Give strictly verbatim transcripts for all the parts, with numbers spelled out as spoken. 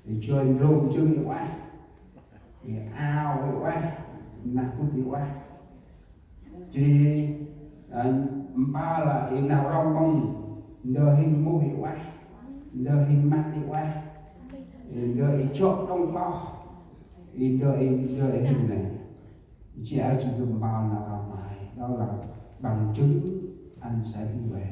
Ê, joi ndrôm jâng ê ueh. Ê, ao ê ueh. Nah bŭt ê ueh. Jêh ri, ơ, mbal lah ê nau rŏng mong. Ndơ hên muh ê ueh. Ndơ hên măt ê ueh. Ê, ndơ ê jŏk đŏng kloh. Ê, ndơ ê, ndơ ê hên nê. Jêh ê jêng gâp mbal nau rŏng may. Đó là bằng chứng anh sẽ đi về.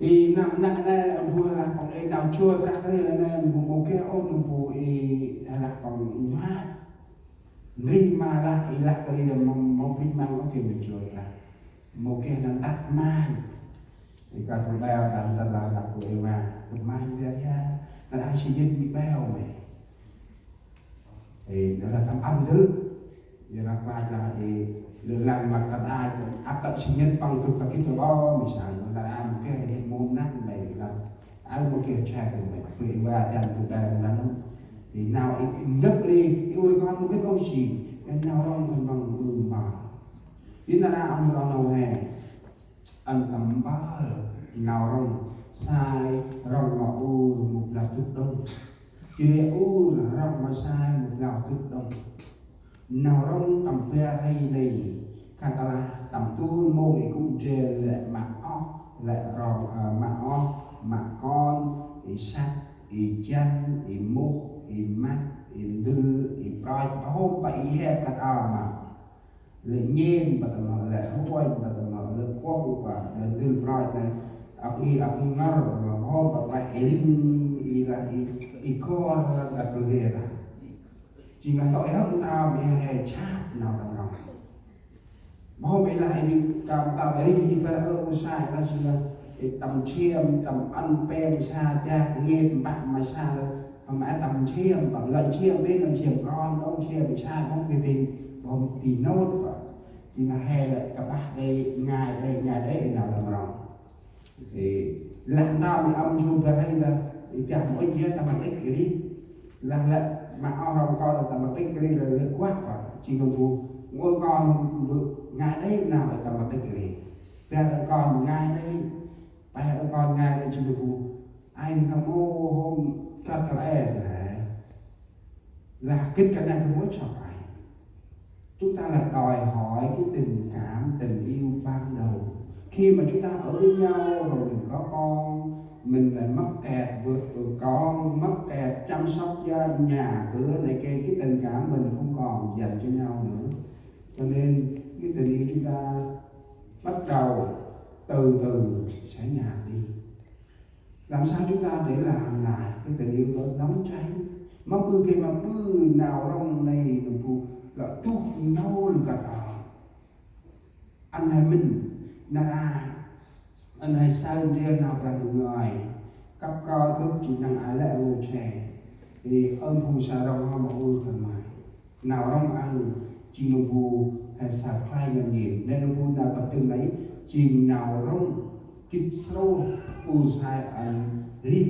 Ê, năm năk nê, mbu lah păng ê nau joi prăk ri lah nê, mbu mâu geh ôh, mbu ê lah păng nhuat. Ndri ma lah, ê lah kri lah mâu, mâu bĭch măng ôh geh mâu joi lah. Mâu geh nau ntăk may. Ê, kơt mâu beo, ntăk ntăk lah, lah bu ê wa, gâp may biăt ya. Ntăk ai si nhĭt mâu beo may. Ê, nau lah tâm ăn dơ̆. Ê, lah klach lah, ê, lơ lăng ma kơt ai, ăp tơ̆ si nhĭt păng gâp ta gĭt ta bo, mâu sa, nau lah ai mâu geh, ê, mâu năk, mâu lah. Ai mâu geh chak, mâu, bu ê wa, dăn bu beo, dăn. Ê, nau, ê, ê, ndâk ri, ê, ur kon mâu gĭt ôh si. Ê, nau rŏng kon măng ur ma. Ê, nau lah ăn rŏng nau he. Ăn tâm mbal nau rŏng sai rŏng ma ur mâu blau dŭt đŏng. Jêh ri ur rŏng ma sai mâu blau dŭt đŏng. Nau rŏng tâm bar hê nây, khân ta lah tâm du mông ê gŭ ndrel lĕ ma oh, lĕ rŏng, ơ, ma oh, ma kon, ê săk, ê jăn, ê muh, ê măt, ê ndŭl, ê proch, hôm pa ê hep khân ta ma. Lĕ nhên pa ta ma, lĕ huanh pa ta ma, lĕ kuŏng pa, lĕ ndŭl proch nê, ăp ngih, ăp ngih ngăr pa ta ma, hôm pa ta ê ling, ê lah, ê, ê kor, ê lah, ê lah. Jêng lah tŏ ê hŏm ta, ê he chap nau tâm rŏng. Hôm ê lah, ê ling, tâm, tâm ê ling, ê bar ơ, u sai, ta jêng lah, ê tâm chiêm, tâm ăn pem sa, dak, ngêt, mbah, ma sa, lah, Hôm ai tâm chiêm, băng lăn chiêm, bên lăn chiêm kon, đŏng chiêm, sa, bông cái gì, bông tí nốt, băng. Thì là hè lệ, cà bạc đây, ngai đây, ngai đây, nào là mrong. Thì, là tao mới âm chung ra đây là, thì chả mỗi kia ta mà tích cái đi. Là lệ, mà ao rồng con là ta mà tích cái đi là lệ quát, băng. Chỉ còn bu, ngôi con, ngai đây, nào là ta mà tích cái đi. Ra là con, ngai đây, Pe ơ kon ngai lĕ jêng bu. Ay nê mâu hôm kơt kăl e tơ he. Lah gĭt kơt nê gâp mâu chŏk ay. Chúng ta là đòi hỏi cái tình cảm, tình yêu ban đầu. Khi mà chúng ta ở với nhau rồi mình có con, mình lại mắc kẹt vợ con, mắc kẹt chăm sóc gia, nhà cửa này kia, cái tình cảm mình không còn dành cho nhau nữa. Cho nên cái tình yêu chúng ta bắt đầu từ từ sẽ nhạt đi. Làm sao chúng ta để làm lại cái tình yêu đó nóng cháy? Mâm ƀư geh ma ƀư nau rŏng nây nơm bu lŏ tuh nau lơm kăt a. Ăn he mĭn, nar a, ăn he saơ ndrel nau Brah Ndu ngơi. Kăp kơi gâp jêng năng ai lĕ rngôch he. Ri ơn phung sa rŏng hŏm ma ur khân may. Nau rŏng aơ, jêng nơm bu he sa khlay ngăn ngên. Nê nơm bu nau tâm tưng nây, jêng nau rŏng gĭt srôih, ur sai ăn rêh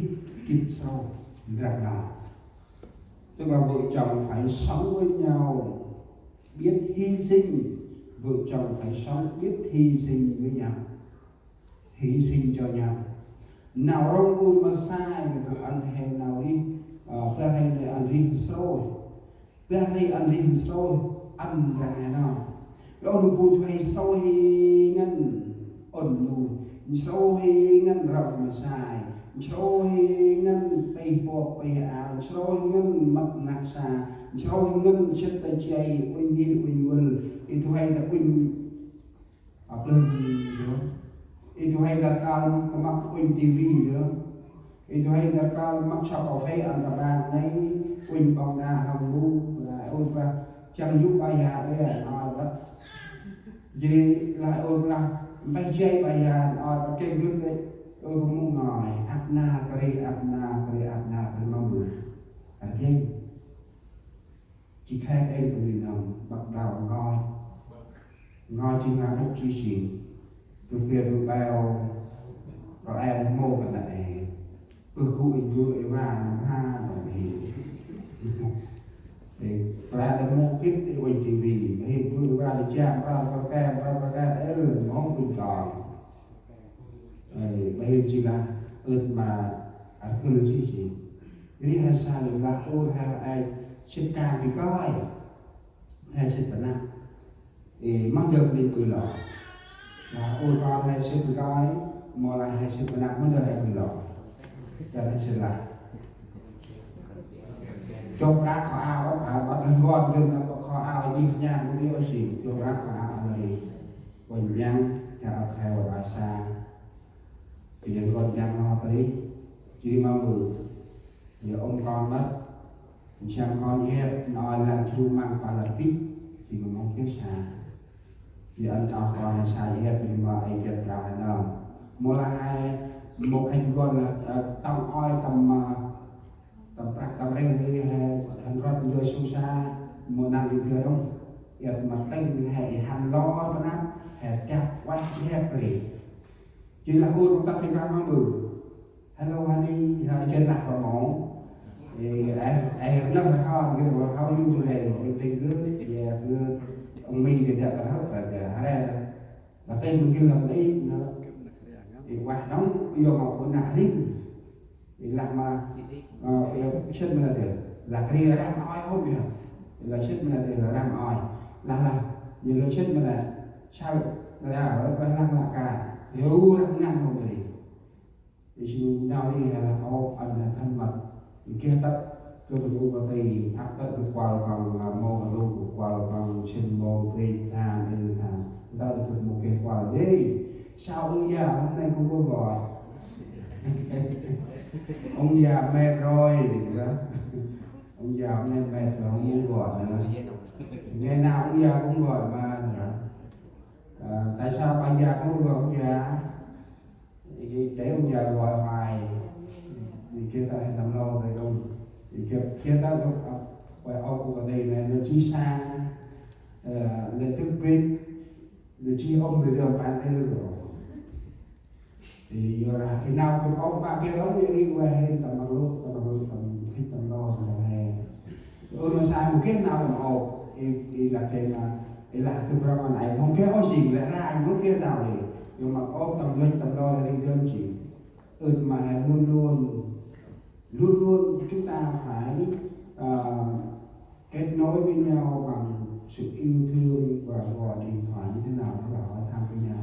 gĭt srôih Brah Ndu. Tức là vợ chồng phải sống với nhau, biết hy sinh, vợ chồng phải sống biết hy sinh với nhau, hy sinh cho nhau. Nau rŏng ur ma sai, nơm bu ăn he nau rêh, ơ, Brah he nê ăn rêh srôih. Brah he ăn rêh srôih, ăn Brah he nơm. Lŏ nơm bu he srôih ngăn ŭn nuih, srôih ngăn rŏng ma sai, srôih ngăn pih pok pih ao, srôih ngăn măt năk sa, srôih ngăn sĭt ta jay, uănh ngih uănh vâl, ê du he ta uănh, a, plơ̆ng dơm. Ê du he ta kơl măk uănh tivi dơm. Ê du he ta kơl măk sŏk kaphê ăn ta bang nây, uănh bŏng đa hŏng bu, lah ur Brah, chăng yŭ ba ya, ê, ăn oi Brah. Jêh ri lah ur Brah, mpeh jay ba ya, ăn oi Brah, kêng gâp ri, ur mŭ ngơi, ăp nar kri, ăp nar kri, ăp nar kri, mâm ƀư. Ăn kêng. Jêh khay ê bri nơm, bắt đầu ngơi. Ngơi jêng ngai ƀŭk jêh jêng. Gâp ri ƀư beo, kơt e mâu kơt nê. Bơ gŭ ê bơ ê wa nơm ha nơm hi. Ê, kơt e mâu gĭt ê uănh tivi. Bơ hên bơ ê wa ê jam, wa, wa ke, wa, wa ke, ê, mâu ƀĭn kon. Ê, bơ hên jêng lah, ơt ma, ar kơl jêh jêng. Ri he sa lŭm lah ur he, he sĭt kan bi kơi. He sĭt pa năp. Ê, mâu dơi kri ƀư lo. Lah ur kon he sĭt bi kơi, mâu lah he sĭt pa năp mâu dơi he ƀư lo. Dăn he sĭt lah. Chok rak kho ao, ƀă, ƀă ngon gân, ƀă kho ao, jih nhang, mâu dơi ôh sĭt. Chok rak kho ao, ăn ri. Ƀon jăng, char ăt he ƀă sa. Bi jăng kon jăng ho kri. Jêh ri mâu ƀư. Yơh ôm kon mât. Nsiăm kon yep, nau lăng chu măng pa lăng bĭt. Jêh ri mâu mâu geh sa. Yơh ăn tâo kon he sa yep, jêh ri mâu ai geh prao he nơm. Mâu lah he, mâu khêch kon lah, ơ, tông oi tâm, ơ, tâm prăk tâm rêng ri he, hăn rot njoi su sa, mâu năn ri geh đŏng. Yep ma tĭng he, hăn lo pa năp, he chăp ueh yep ri. Jêh lah ur mâu tât ri kah mâu ƀư. Hello honey, ha, jêh lah pa mâu. Ê, ê, ê, nâm ha, geh, how are you today? Everything good? Yeah, good. Ong mi geh jăp ta hŏ, ta geh, hare. Lah tĭng mâu geh lăm tĭng, nơ. Ê, ueh đŏng, yơh mâu ƀư năk ri. Ê, lah ma, ơ, ê, sĭt ma lah dê. Lah kri răm oi hôm yơh. Ê, lah sĭt ma lah dê, lah răm oi. Lah, lah, yơh lah sĭt ma lah. Sau, lah, lah, lah, lah, lah ka. Yơh, răm ngăn hôm ri. Ê, jêh nau ri he lah ôp ăn he thân mật. Ê, geh tât gâp lu pa ti, ăp tât gâp kuăl păng, a, mâu a lu gâp kuăl păng, sĭn mâu, break time, any time. Tât gâp mâu geh kuăl. Ê, sao ông già hôm nay không có gọi? Ông già mệt rồi, đó. Ông già hôm nay mệt rồi, không muốn gọi nữa. Ngày nào ông già cũng gọi mà, đó. À, tại sao bà già không gọi ông già? Ê, để ông già gọi hoài. Ê, geh ta he tâm lo ri đŏng. Ê, geh, geh ta dôk, ơ, quay ôp u pa ti nê, nau jêh sa, ơ, nê tŭk bĭt, nau jêh ôm ri dơm pan tê lu ro. Ê, yơh lah, ê, nau gâp ôp ma geh đŏng, ri, ri, ueh he, tâm rluk, tâm rluk, tâm khĭch, tâm lo, tâm he. Ơ, ma sai mâu geh nau tâm ôp, ê, ê, lah geh ma, ê, lah gâp rŏng ma nây, mâu geh ôh jêng, lĕ ranh, mâu geh nau ri. Yơh ma ôp tâm lŭch, tâm lo, ri dơm jêng. Ơ, ma he luôn luôn, luôn luôn chúng ta phải, ờ, kết nối với nhau bằng sự yêu thương và gọi điện thoại như thế nào đó là hỏi thăm với nhau.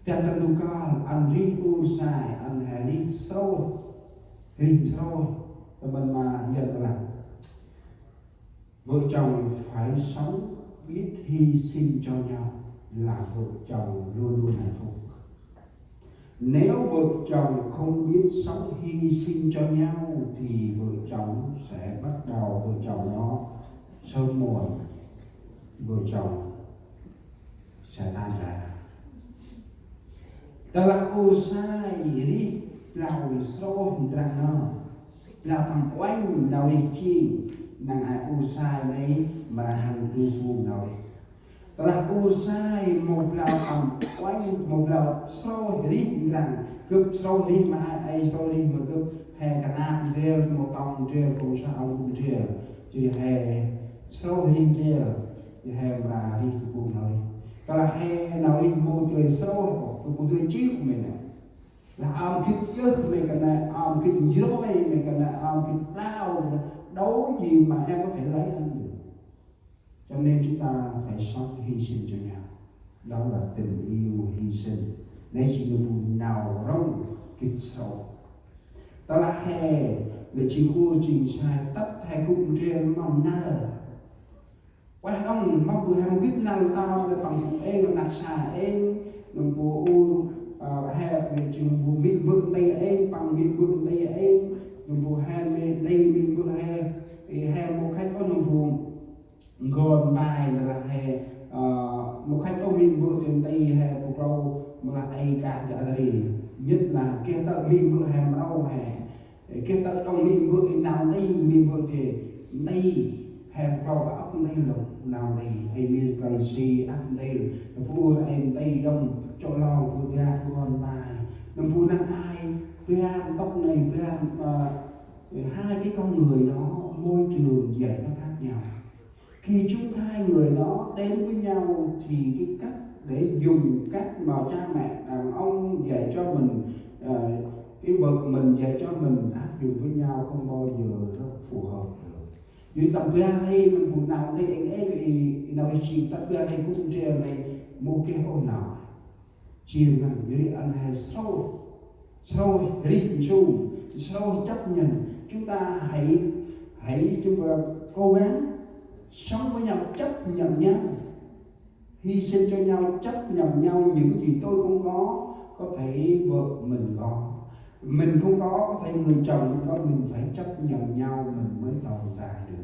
Dăn tâm du kơl, ăn rêh ur sai, ăn he rêh srôih, rêh srôih, tâm ban ma Yuăn ta lah. Vợ chồng phải sống biết hy sinh cho nhau là vợ chồng luôn luôn hạnh phúc. Nếu vợ chồng không biết sống hy sinh cho nhau thì vợ chồng sẽ bắt đầu, vợ chồng đó sớm muộn vợ chồng sẽ tan rã. Tơlah ur sai rêh blau srôih ndrăng nơm, blau tâm uănh nau rêh jêng, năng ai ur sai nây mra hăn du huôm nau rêh. Tơlah ur sai mâu blau tâm uănh, mâu blau srôih rêh ndrăng, gâp srôih rêh ma ai, ai srôih rêh ma gâp, he knap ndrel, mâu tông ndrel, kông sa au ndrel, jêh he srôih rêh ndrel, jêh he mra rêh du huôm nau rêh. Tơlah he nau rêh mâu dơi srôih ôh, mâu dơi jêh mê nê. Lah ơm gĭt djơh mê kơt nê, ơm gĭt njroi mê kơt nê, ơm gĭt đau, đối gì mà em có thể lấy anh được. Cho nên chúng ta phải sống hy sinh cho nhau. Đó là tình yêu hy sinh. Nê jêng nơm bu nau rŏng gĭt srôih. Tơlah he, lĕ jêng ur jêng sai, tât he gŭ ndrel ma năl. Ueh đŏng, mâu bu he mâu gĭt năl tâm, lĕ păng gŭ êng, năk sa êng, nơm bu ur, ơ, he, lĕ jêng bu mê̆ bơ̆ nti êng, păng mê̆ bơ̆ nti êng, nơm bu he mê̆ nti, mê̆ bơ̆ he, ê, he mâu khăch ôh nơm bu Ngon mbai nê lah he, ơ, mâu khăch ôh mê̆ bơ̆ dơi nti he bu klâu mâu lah ê kan dơi a ri. Nhất là geh tơ̆ mê̆ bơ̆ he mrâu he. Geh tơ̆ đŏng mê̆ bơ̆ ê nau nti, mê̆ bơ̆ dơi nti he bu klâu ăp nti lŏng nau nti. Ê mê̆ kăl si ăp nti, bu ur ê nti đŏng, chŏ lŏng bu dak ngon mbai. Nơm bu năng ai, ban tŏk nây, ban, ơ, hai cái con người đó, môi trường dạy nó khác nhau. Khi chúng hai người đó đến với nhau thì cái cách để dùng cách mà cha mẹ đàn ông dạy cho mình, ờ, Cái vợ mình và cho mình áp dụng với nhau không bao giờ rất phù hợp được. Yor ri tâm ban ri nâm bu nau nti êng êng i, i nau ri jêng tâm ban ri gŭ ndrel nây mâu geh ôh nau. Jêng ngăn yor ri ăn he srôih, srôih rêh nsum, srôih chấp nhận. Chúng ta hãy, hãy chúng ta cố gắng sống với nhau, chấp nhận nhau, hy sinh cho nhau, chấp nhận nhau. Những gì tôi không có, có thể vợ mình có. Mình không có, có thể người chồng mình có. Mình phải chấp nhận nhau, mình mới tồn tại được.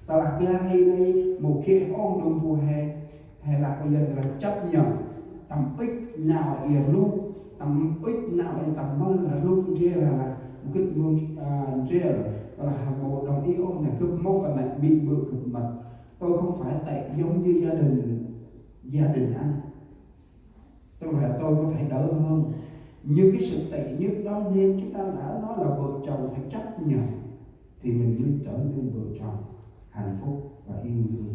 Tơlah ban ri nây mâu geh ôh nâm bu he, he lah ôi yơn lah chấp nhận tâm ích nau i rluk, tâm ích nau i tâm mơ lah rluk ndrel lah, mâu gĭt mâu, à, ndrel, tơlah mâu đồng ý ôh nây gâp mâu kơt nây ƀĭ ƀơ̆ gâp măt. Tôi không phải tệ giống như gia đình, gia đình anh. Tức là tôi có thể đỡ hơn. Những cái sự tệ nhất đó nên chúng ta đã nói là vợ chồng phải chấp nhận thì mình mới trở nên vợ chồng hạnh phúc và yêu thương.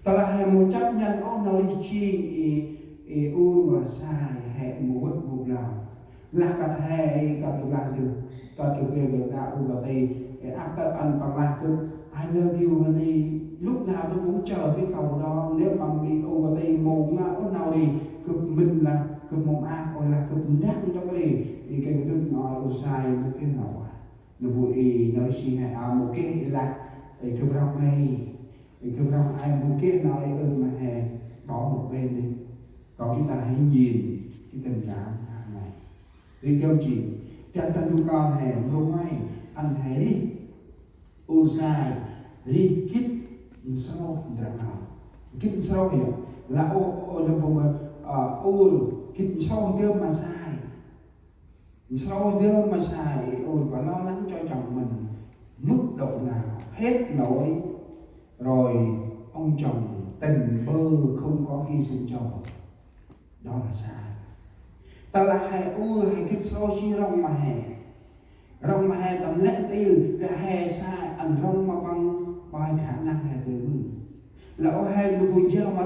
Tơlah he mâu chấp nhận ôh nau ri jêng i, i ur mra sai, he mâu vât mâu blao. Lah kơt he, kơt gâp lah dơh, kơt gâp bê gâp đă ur kơt ti, ơ, ăp tơ̆ ăn păng lah gâp "I love you, honey. Lúc nào tôi cũng chờ cái câu đó. Nếu mà mi ur kơt ti mâu ngă ôh nau ri, gâp mĭn lah gâp mâu maak, ôi lah gâp năk ndrŏk ri." I kêng gâp dŭt ngơi ur sai, mâu geh nau ueh. Nâm bu i nau ri si he a mâu geh i lah, i gâp rŏng may, i gâp rŏng ay mâu geh nau ri ơm ma he, bỏ một bên đi. Còn chúng ta hãy nhìn cái tình cảm hàng ngày. Ri gơm jêng, dăn ta nuih n'koh he, mâu may, ăn he rêh, ur sai, rêh gĭt nsrôih ndrăp nau. Gĭt nsrôih yơh, lah ur, ur, ur, ur, ur, gĭt nsrôih gơm ma sai. Nsrôih gơm ma sai, ur và lo lắng cho chồng mình mức độ nào, hết nổi, rồi ông chồng tình bơ không có hy sinh cho vợ. Đó là sai. Tơlah he ur, he gĭt nsrôih jêh rŏng ma he. Rŏng ma he tâm lĕ ntil, dah he sai, ăn rŏng ma păng, păng khả năng he dơi mưn. Lah ơ he nâm bu jao ma